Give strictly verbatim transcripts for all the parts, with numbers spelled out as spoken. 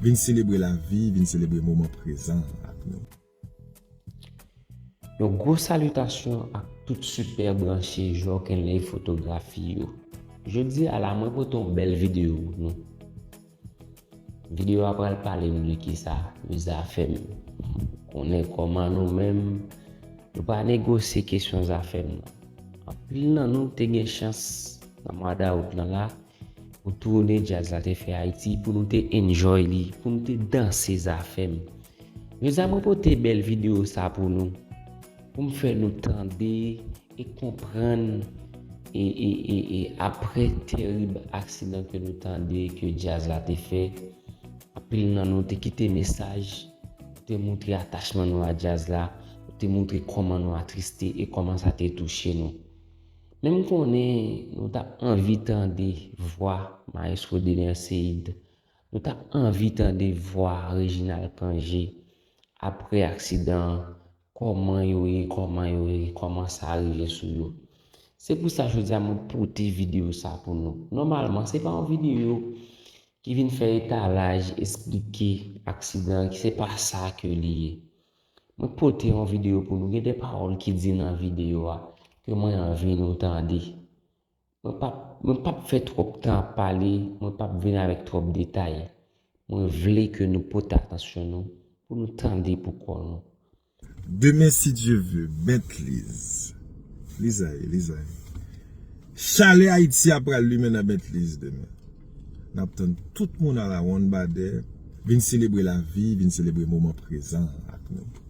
Vin selebre lavi, vin selebre moman prezan an ak nou. Yon gwo salitasyon ak tout sipè branche Jòkenley Fotografi yo. Jodi a la, mwen pote yon bèl videyo pou nou. Videyo a pral pale nou de kisa? De Zafèm. Konnen kòman nou menm, nou pa negosye kesyon Zafèm nan. Anpil nan nou te gen chans nan mwa dawout lan la, pou toune djaz la te fè Ayiti, pou nou te enjoy li, pou nou te danse Zafèm. Jodi a mwen pote bèl videyo sa pou nou, pou m fè nou tande e konprann e, e, e, e apre terib aksidan ke nou tande ke djaz la te fè, anpil nan nou te kite mesaj, te moutre atachman nou a djaz la, te moutre kòman nou atriste e kòman sa te touche nou. Men m konnen nou t ap anvi tande vwa Mayestwo Dener Ceide, nou t ap anvi tande vwa Reginald Cangé apre aksidan an, kòman yo ye, kòman yo ye, kòman sa rive sou yo. Se pou sa jodi a mwen pote videyo sa pou nou. Nòmalman, se pa yon videyo ki vin fè etalaj, esplike aksidan an, ki se pa sa ke li ye. Mwen pote yon videyo pou nou. Gen de pawòl ki di nan videyo a ke mwen anvi nou tande. Mwen p ap, mwen p ap fè twòp tan ap pale, mwen p ap vin avèk twòp detay. Mwen vle ke nou pote atansyon nou pou nou tande pou kò nou. Demen, si Dye ve, Bentleys. Lizay, lizay. Chalè Ayiti a pral limen nan Bentleys demen. N ap tann tout moun a la wonn badè. Vin selebre lavi, vin selebre moman prezan an ak nou.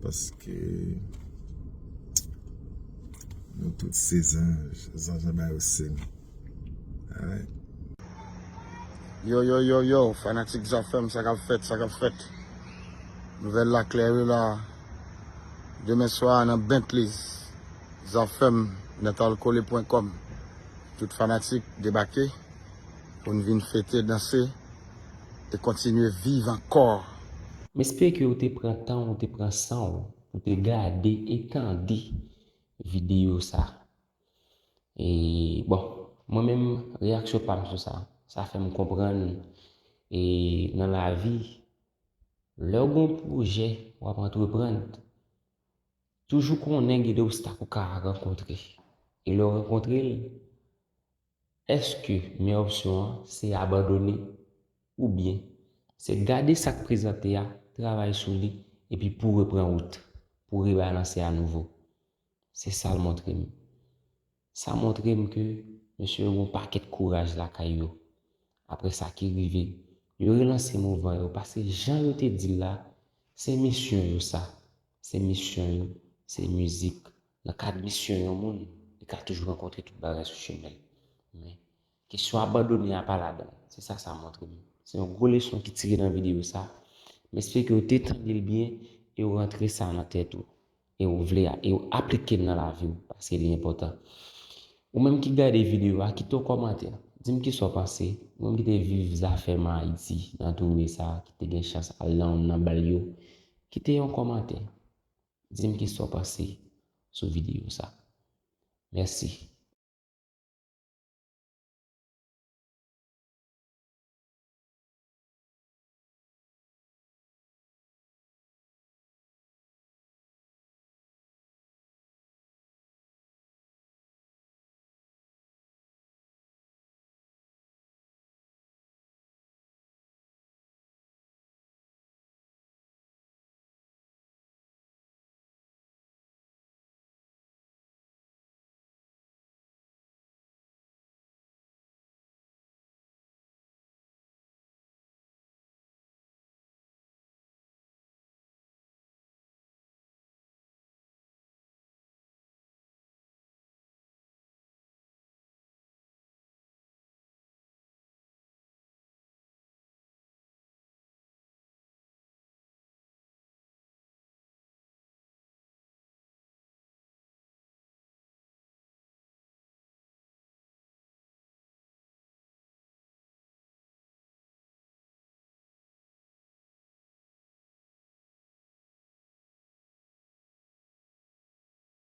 Paske nou tout se zanj, zanj anba yo se nou. Alright. Yo, yo, yo, yo, fanatik Zafèm, sa k ap fèt, sa k ap fèt. Nouvèl la klè wi la. Demen swa nan Bentleys, Zafèm, nètalkole pwen kòm. Tout fanatik debake pou n vin fete, danse e kontinye viv ankò. M espere ke w te pran tan w, w te pran san w pou te gade e tande videyo sa. E, bon, mwen menm, reyaksyon pa m sou sa. Sa fè m konprann, e, nan lavi, lè w gen yon pwojè w ap antreprann, toujou konnen gen de obstak ou ka rankontre. E lè w rankontre l, èske meyè opsyon an se abandone oubyen se gade sa k prezante a, travay sou li, epi pou repran wout, pou rebalanse anouvo? Se sa l montre m. Sa montre m ke mesye yo gen yon pakèt kouraj lakay yo. Apre sa ki rive, yo relanse mouvan yo, paske jan yo te di l la, se misyon yo sa. Se misyon yo, se mizik. Nan kad misyon yon moun, li ka toujou rankontre tout bagay sou chemen l. Men, kesyon abandone a pa ladan l. Se sa sa montre m. Se yon gwo leson ki tire nan videyo sa. M espere ke w te tande l byen e w rantre sa nan tèt ou. E w vle a, e w aplike l nan lavi w, paske li enpòtan. Ou menm ki gade videyo a, kite yon kòmantè. Di m kisa w panse. Ou menm ki te viv Zafèm an Ayiti, nan toune sa, ki te gen chans al nan youn nan bal yo, kite yon kòmantè. Di m kisa w panse sou videyo sa. Mèsi.